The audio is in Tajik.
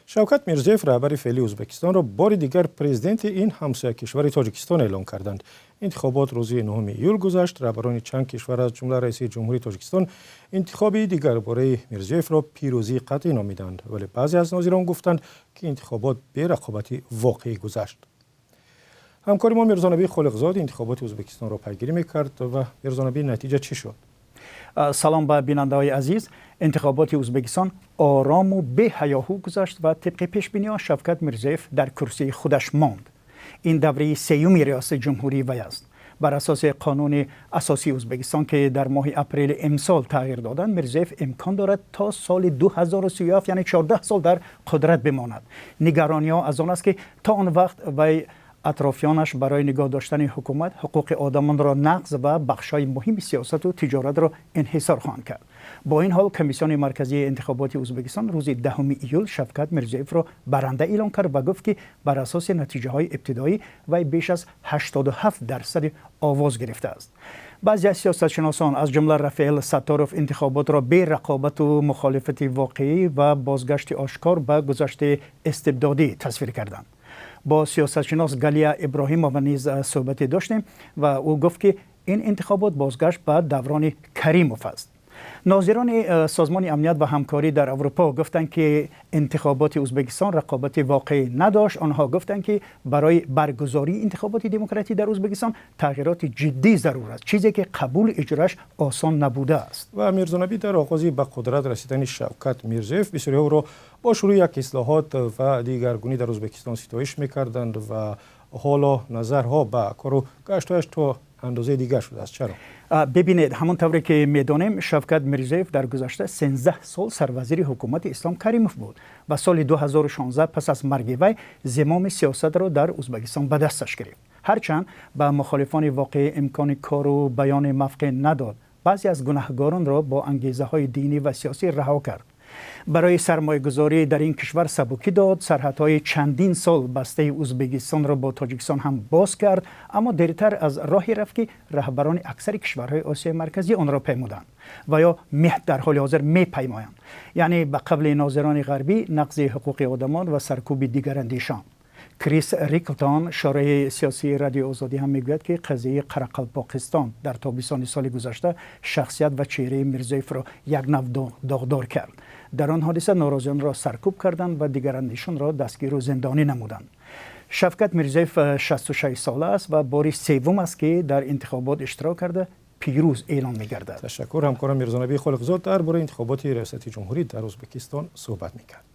Шавкат Мирзиёев, раҳбари феълии Ӯзбекистонро бори дигар президенти ин ҳамсоя кишвари Тоҷикистон эълон карданд. Интихобот рӯзи 9 июл гузашт. Раҳбарони чанд кишвар, аз ҷумла раиси ҷумҳурии Тоҷикистон, интихоби дигарбораи Мирзиёевро пирӯзии қатъӣ номиданд, вале баъзе аз нозирон гуфтанд, ки интихобот бе рақобати воқеӣ гузашт. Ҳамкори мо Мирзонабӣ Холиқзод интихоботи Ӯзбекистонро пайгирӣ мекард. Ва Мирзонабӣ, натиҷа чӣ шуд? Салом ба бинандаҳои азиз. Интихоботи Ӯзбекистон орому беҳаёҳу гузашт ва тибқи пешбиниҳо Шавкат Мирзиёев дар курсии худаш монд. Ин давраи сеюми риёсати ҷумҳурии вай аст. Бар асоси қонуни асосии Ӯзбекистон, ки дар моҳи апрели имсол тағйир доданд, Мирзиёев имкон дорад то соли 2037, яъне 14 сол, дар қудрат бимонад. Нигарониҳо аз он аст, ки то он вақт вай, атрофиёнаш барои нигоҳ доштани ҳукумат ҳуқуқи одамонро нақз ва бахшҳои муҳими сиёсату тиҷоратро инҳисор хоҳанд кард. Бо ин ҳол, Комиссиони марказии интихоботи Ӯзбекистон рӯзи 10 июл Шавкат Мирзиёевро баранда эълон кард ва гуфт, ки бар асоси натиҷаҳои ибтидоӣ вай беш аз 87% овоз гирифтааст. Баъзе аз сиёсатшиносон, аз ҷумла Рафаэл Сатторов, интихоботро берақобату мухолифати воқеӣ ва бозгашти ошкор ба гузаштаи истибдодӣ тасвир карданд. Бо сиёсатшинос Галия Иброҳимова низ суҳбате доштем ва ӯ гуфт, ки ин интихобот бозгашт ба даврони Каримов аст. Нозирони Созмони амният ва ҳамкорӣ дар Аврупо гуфтанд, ки интихоботи Ӯзбекистон рақобати воқеӣ надошт. Онҳо гуфтанд, ки барои баргузории интихоботи демократӣ дар Ӯзбекистон тағйироти ҷиддӣ зарур аст, чизе ки қабулу иҷроаш осон набудааст. Ва Мирзонабӣ, дар оғози ба қудрат расидани Шавкат Мирзиёев бисёриҳо ӯро бо шурӯи як ислоҳот ва дигаргунӣ дар Ӯзбекистон ситоиш мекарданд ва ҳоло назарҳо ба кору гаштҳояш то андозаи дигар шудааст. Чаро? Бибинед, ҳамон тавре ки медонем, Шавкат Мирзиёев дар гузашта 13 сол сарвазири ҳукумати Ислом Каримов буд ва соли 2016 пас аз марги вай зимоми сиёсатро дар Ӯзбекистон ба дасташ гирифт. Ҳарчанд ба мухолифони воқеӣ имкони кору баёни мавқеъ надод, баъзе аз гунаҳгоронро бо ангезаҳои динӣ ва сиёсӣ раҳо кард, барои сармоягузорӣ дар ин кишвар сабукӣ дод, сарҳадҳои чандин сол бастаи Ӯзбекистонро бо Тоҷикистон ҳам боз кард, аммо дертар аз роҳе рафт, ки раҳбарони аксари кишварҳои Осиёи Марказӣ онро паймуданд ва ё дар ҳоли ҳозир мепаймоянд, яъне ба қавли нозирони ғарбӣ, нақзи ҳуқуқи одамон ва саркӯби дигарандешон. Крис Риклтон, шореҳи сиёсии Радиои Озодӣ, ҳам мегӯяд, ки қазияи Қарақалпоқистон дар тобистони соли гузашта шахсият ва чеҳраи Мирзоевро як нав доғдор кард. Дар он ҳодиса норозиёнро саркӯб карданд ва дигарандешонро дастгиру зиндонӣ намуданд. Шавкат Мирзоев 66 сола аст ва бори севум аст, ки дар интихобот иштирок карда, пирӯз эълон мегардад. Ташаккур. Ҳамкорам Мирзонабӣ Холиқзод дар бораи интихоботи риёсати ҷумҳурӣ дар Ӯзбекистон суҳбат мекард.